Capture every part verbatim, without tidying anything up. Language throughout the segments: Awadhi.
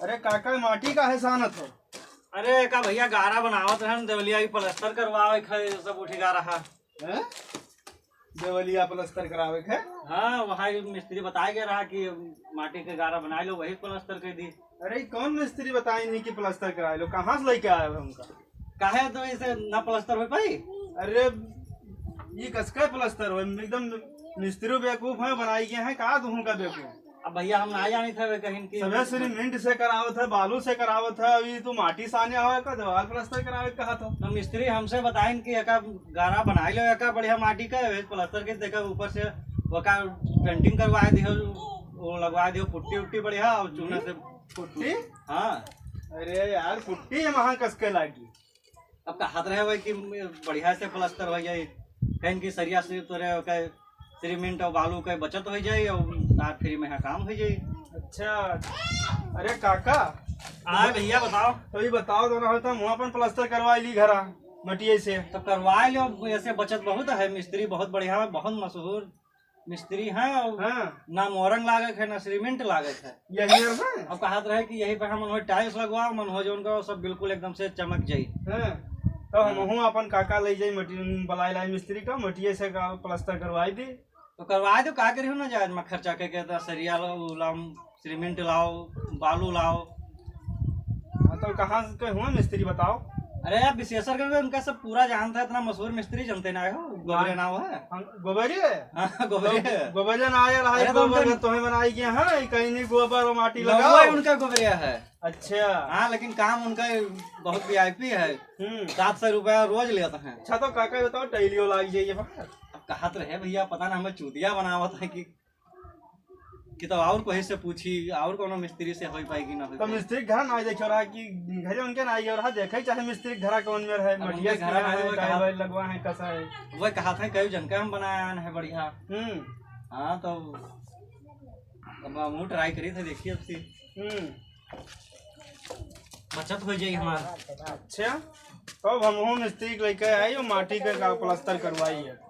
अरे काका, माटी काहे सानत हो? अरे का भैया, गारा बनावत रहन, देवलिया की प्लास्टर करवावे क है, सब उठी गारा है। हैं? देवलिया प्लास्टर करावे क है? हाँ, वहाँ एक मिस्त्री बताए गया रहा कि माटी के गारा बनाए लो, वही प्लास्टर कर दी। अरे, ई कौन मिस्त्री बताए नहीं कि प्लास्टर कराए लो? कहाँ से लेके आए हो हमका? काहे तो इसे ना प्लास्टर हो पाई? अरे, ये कसके प्लास्टर हो? एकदम मिस्त्री बेवकूफ है, बनाई गए हैं, कहा तुमका बेवकूफ? अब भैया, हम ना जानी थे, वे कहीं कि सभे सीमेंट से करावत है, बालू से करावत है, अभी तू माटी साने आवे का, दीवार प्लास्टर करावे का कहा तो। तो मिस्त्री हमसे बताइन कि एका गारा बनाई लो, एका बढ़िया माटी का, वे प्लास्टर के देखा ऊपर से ओका पेंटिंग करवाए दियो, वो लगवाए दियो पुट्टी उट्टी बढ़िया और चूना से। पुट्टी? हाँ। अरे यार, पुट्टी हम वहाँ कसके लागी। अब कहत रहे भाई कि बढ़िया से प्लास्टर हो जाए, कहीं की सरिया से तोरे ओके सीमेंट और बालू के बचत हो जाए और तार फ्री में यहाँ काम हो जाए। अच्छा, अरे काका, आ भैया बताओ। तो ये बताओ तो ना, हम अपन प्लास्टर करवा ली घरा मटिए से। तो करवा लो, ऐसे बचत बहुत है, मिस्त्री बहुत बढ़िया है, बहुत मशहूर मिस्त्री हैं और हाँ। ना मोरंग लागत है, ना सीमेंट लागत है। यही है ना? अब कहत रहे कि यही पे हम उन्हें टाइल्स लगवाओ, मन हो जो उनका सब बिल्कुल एकदम से चमक जाई। हाँ। तो हम हूँ अपन काका ले जाई मटी, बलाई लाई मिस्त्री का, मटिए से का प्लास्टर करवाई दी। तो करवाए दो, का करी हो ना जाए, मैं खर्चा करके तो सरिया लाओ, लाओ, सीमेंट लाओ, बालू लाओ। हाँ, तो कहाँ से हुआ मिस्त्री बताओ? अरे यार, विशेषर करके उनका सब पूरा जानता है, इतना मशहूर मिस्त्री जानते ना हो, गोबरे हाँ। नाव है। हाँ, गोबरी है? हाँ, गोबरी तो है। गोबरिया ना आया रहा, अरे तो गोबर उनका है, तुम्हें बनाई गया है, कहीं नहीं गोबर और माटी नौवा लगाओ। उनका गोबरिया है। अच्छा। हाँ, लेकिन काम उनका बहुत वीआईपी है। हम्म। सात सौ रुपया रोज लेता है। अच्छा, तो काका बताओ, टैलियो लाग जाइए बाहर। अब कहत रहे भैया, पता ना हमें चूतिया बनावत है कि कि तो और कोई से पूछी, और कोनो मिस्त्री से होई पाई कि ना होई तो पाई। मिस्त्री के घर ना देखे रहा कि घरे उनके ना आई रहा, देखे चाहे मिस्त्री के घरा कौन में रहे, अब उनके मटिया से घर ना आए, है, हुए टाइल कहा, वाइल लगवा है, कैसा है। वह कहा था, कई जन का हम बनाया है बढ़िया। हम्म। हाँ, तो अब हम ट्राई करी थे, देखिए अब सी हम्म। बचत हो जाई हमार। अच्छा, तो अब हम हूँ मिस्त्री के लेके आई और माटी के का प्लास्टर करवाई है।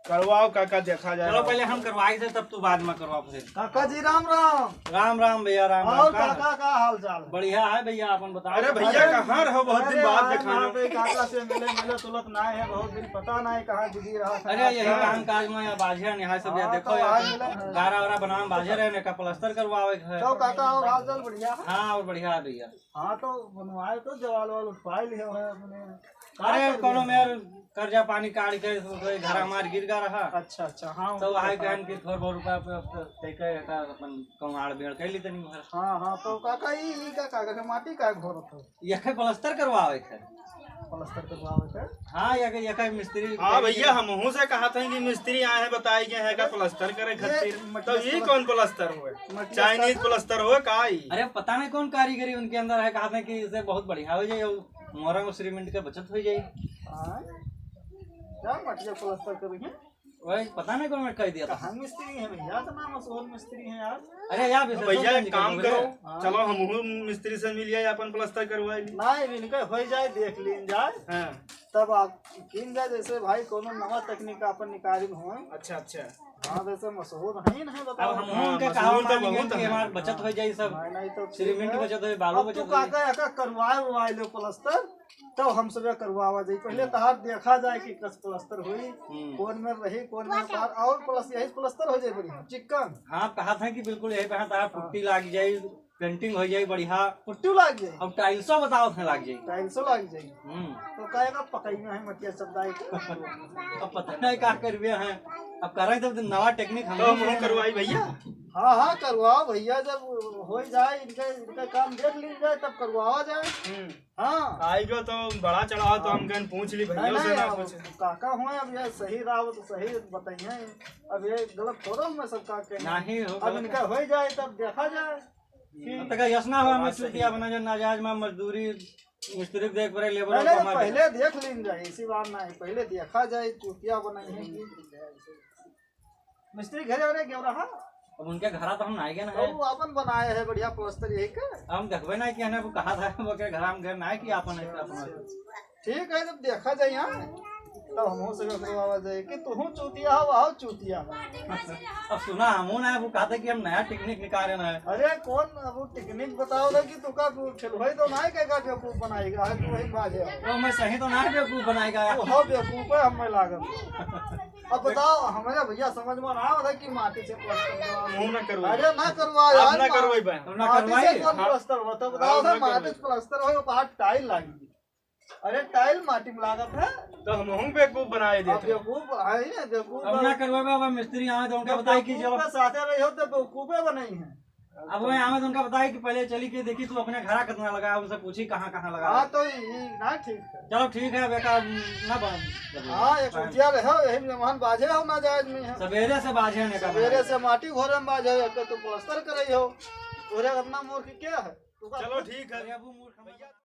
करवाओ काका, देखा जाए। चलो पहले हम करवाई थे, तब तू बाद में करवा फिर। काका जी राम राम। राम राम भैया, राम राम। और का काका, का हाल चाल? बढ़िया है भैया, अपन बताओ। अरे भैया, अरे, कहाँ रहो? बहुत दिन अरे बाद यार, देखाना। यहाँ पे काका से मिले, मिले तुलत ना है, बहुत दिन पता ना है कहाँ busy रहा था। अरे यही काम काज में या बाझे यहाँ सब, या हाँ, देखो तो यार, आज मिला। गारा वारा बनावे में बाझे रहे, ने का प्लास्टर करवावे के है। तो काका और हाल चाल बढ़िया है? हाँ, और बढ़िया है भैया। हाँ, तो बनवाए तो जवाल वाल उठवाए लिए है अपने। का अरे, करिए? कोनो मेर कर्जा पानी काढ़ के तो कोई घर हमार गिर गा रहा। अच्छा, अच्छा, हाँ, तो उनको वही बता कहन दो। कि थोड़ बहुत रुपया पे, पे, पे के एकर अपन कमाड़ बेड़ कर ली तनी भर। हाँ, हाँ, तो काका, ई, ई का कागज है? माटी का घोरत हो? यखे प्लास्टर करवावे के। प्लास्टर करवावे के? हाँ, यखे, यखे मिस्त्री हाँ के भैया, हमहू से कहा था कि मिस्त्री आए हैं, बताए गए हैं का प्लास्टर करे ये खातिर। मटिया तो ये प्लास्टर कौन प्लास्टर हुए? मटिया चाइनीज प्लास्टर? प्लास्टर हुए का ई? अरे, पता नहीं कौन कारीगरी उनके अंदर है, कहा था कि इससे बहुत बढ़िया हो जाए, मोरंग और सीमेंट के बचत हो जाए। हाँ, क्या मटिया प्लास्टर करेंगे? वही पता नहीं कौन कह दिया था। कहाँ मिस्त्री है भैया, इतना मशहूर मिस्त्री है यार। अरे यार, तो विशेषर भैया, गंज एक के काम बोले। करो, हाँ। चलो, हमहू मिस्त्री से मिल जाए, अपन प्लास्टर करवाए ली। नहीं, इनके हो जाए, देख लीन जाए। हाँ। तब आप कीन जाए, जैसे भाई कोनो नवा तकनीक अपन निकालिन हो। अच्छा, अच्छा। हाँ, वैसे मशहूर है ही नहीं, बताओ। अब हम हाँ, उनके मशहूर कहा तो मानेंगे बहुत कि है। हमार बचत हो जाए सब। नहीं, नहीं, तो ठीक सीमेंट है। बचत हो, बालू अब बचत तू हो। काका, काका करवाए उरवाए लो प्लास्टर, तब हम सब करवावा जाई। पहले हम्म। तहार देखा जाए कि कस प्लास्टर होई, हम्म। कौन में रही, कौन में बाहर, और प्लस यही प्लास्टर हो जाए बढ़िया, चिक्कन। हाँ, कहा था कि बिल्कुल यही पे हाँ, तहार हाँ। पुट्टी लाग जाए, पेंटिंग हो जाए बढ़िया। पुट्टी लाग जाए। अब टाइल्सो बताओ थे लाग जाए। टाइल्सो लाग जाए। हम्म। तो कहेगा पकई में है मटिया सब दाई के। अब पता नहीं का करबे हैं, अब करें तब नवा टेक्निक हम तो हम लोग करवाई भैया। हाँ, हाँ, करवाओ भैया, जब हो ही जाए, इनका, इनका काम देख लीन जाए, तब करवावा जाए। हम्म। हाँ। आई गो तो बड़ा चढ़ाव तो हम कहन पूछ ली भैया नहीं, से नहीं, ना अब कुछ। काका हुए, अब ये सही रहा हो तो सही बताइए, अब ये गलत थोड़ा हुआ सब का कहें। नहीं हो, अब गलत इनका है। हो ही जाए तब देखा जाए। कि अब तक यस ना हुआ, हमें बात सही चूतिया है। बना जाए, नाजायज में मजदूरी, मिस्त्री के देख पड़े, लेबर नहीं, को नहीं, हमारे पहले देख लीन जाए, इसी बात ना है, पहले देखा जाए चूतिया बनाई है कि मिस्त्री घरे वरे गयो रहा। अब उनके घरा तो हम नाई गए ना तो है। वो अपन बनाए है बढ़िया प्लास्टर यही के। हम देखबे ना कि हने वो कहा था, वो के घरा हम गए ना कि अपन है, अच्छा, अपन है। अच्छा। ठीक है, जब देखा जाए यहाँ। तब हमहू से करवावा जाए कि तू चूतिया हो, वह चूतिया हो। अब सुना, हमहू ना, वो कहते कि हम नया टेक्निक निकाले ना है। अरे कौन, अब वो टेक्निक बताओ ना कि तू का खेलवाई तो ना है, क्या बेवकूफ बनाएगा, है तू वही बाजे। तो मैं सही तो ना है बेवकूफ बनाएगा। वो हो बेवकूफ है, हमें लागत। अब बताओ, हमारे भैया समझ में ना आवत है कि माटी से प्लास्टर करवाओ। मुंह ना करवाई। अरे ना करवाओ आप यार, ना मा-, करवाई बा। हम ना माटी से करवाई। कौन हाँ। प्लास्टर होता है? बताओ आप ना ना, माटी करवाई। से प्लास्टर हो, बाहर टाइल लागी। अरे टाइल माटी में लागत है। तो हमहू बेवकूफ बनाए अब देते। बेवकूफ है ही ना, बेवकूफ अब ना है। करवाई बा, अब मिस्त्री आवे तो उनका जब बताई कि बेवकूफ चलो। के साथे रही हो तो बेवकूफे बनाई है। अब मैं आवे तो उनका बताई कि पहले चली के देखी तू अपने घरा कितना लगा, उनसे पूछी कहाँ कहाँ लगा। हाँ, तो ये ना ठीक है। चलो ठीक है, बेटा, ना बन-, हाँ, एक उठिया रहे हो, यही मेहमान बाजे हो ना जायज में है। सवेरे से बाजे ने का सवेरे बनाई। से माटी घोरे में बाजे हो, एक तो प्लास्टर करे हो। तोरे अपना मूर्ख क्या है? तू का चलो ठीक है। अरे अब वो मूर्ख हमारे